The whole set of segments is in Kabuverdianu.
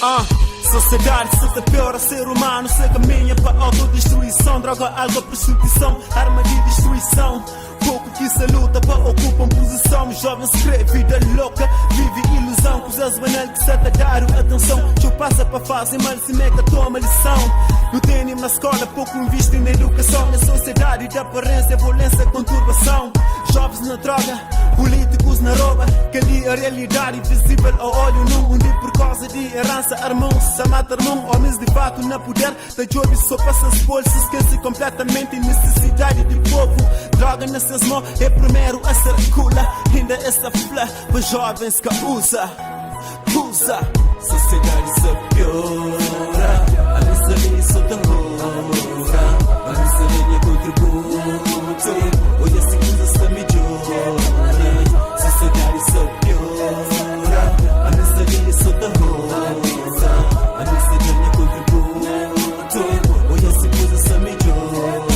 Ah, sociedade se ta piora, ser humano se caminha pa autodestruição. Droga, álcool, prostituição, arma de destruição. Pouco que se luta pa ocupa posição. Jovens crê vida louca, vive ilusão. Coisas banal que se ta dar atenção. Txeu passa pa fazer mal, se meca toma lição. Não tem na escola, pouco investe na educação. Na sociedade de aparência, violência, conturbação. Jovens na droga, políticos na rouba. Que ali a realidade visível ao olho nu. Onde por causa de herança, irmão, se mata irmão. Homens de fato na poder, da job só passa as bolsas. Esquece completamente necessidade de povo. Droga nessas mãos é primeiro a circula. Ainda essa fla, para jovens que usa, usa. Sociedade se piora, a nossa só te rola. A nossa linha contributo, olha se coisa se melhora. Sociedade se piora, a nossa linha só te rola. A nossa linha contributo, olha se coisa se melhora.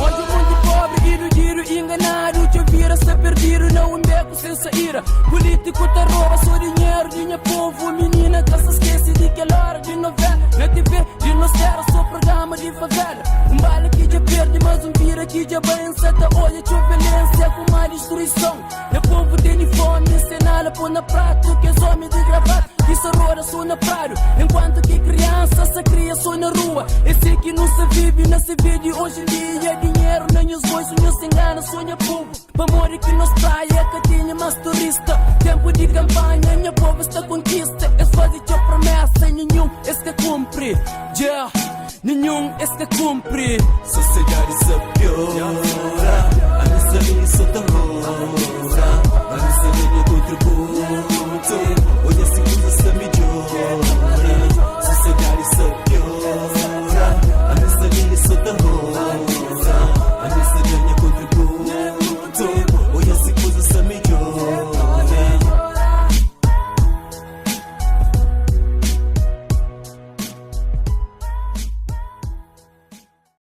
Hoje o mundo pobre, iludido, enganado. Te vira, está perdido, não um beco sem saída. Político tá rouba só dinheiro de minha povo. Menina que se esquece de que hora de novela. Na TV, de nós terra, só programa de favela. Um bala que já perde, mas um vira que já bença. Tá olha, tinha violência com uma destruição. Meu povo tem fome, sem nada, pôr na prato. Que os homens de gravata, que se roda só na prado. Enquanto que criança se cria só na rua. Esse que não se vive, não se vê de hoje em dia. Dinheiro nem os bolsos, não se engana, sonha povo. Pa morrer que nos praia, que tinha mais turista. Tempo de campanha, minha povo está conquista. Eles fazem tua promessa, nenhum esse que cumpre. Yeah, nenhum esse que cumpre. Sociedade se piora, a nossa linha só te rola. A nossa linha contributo, olha se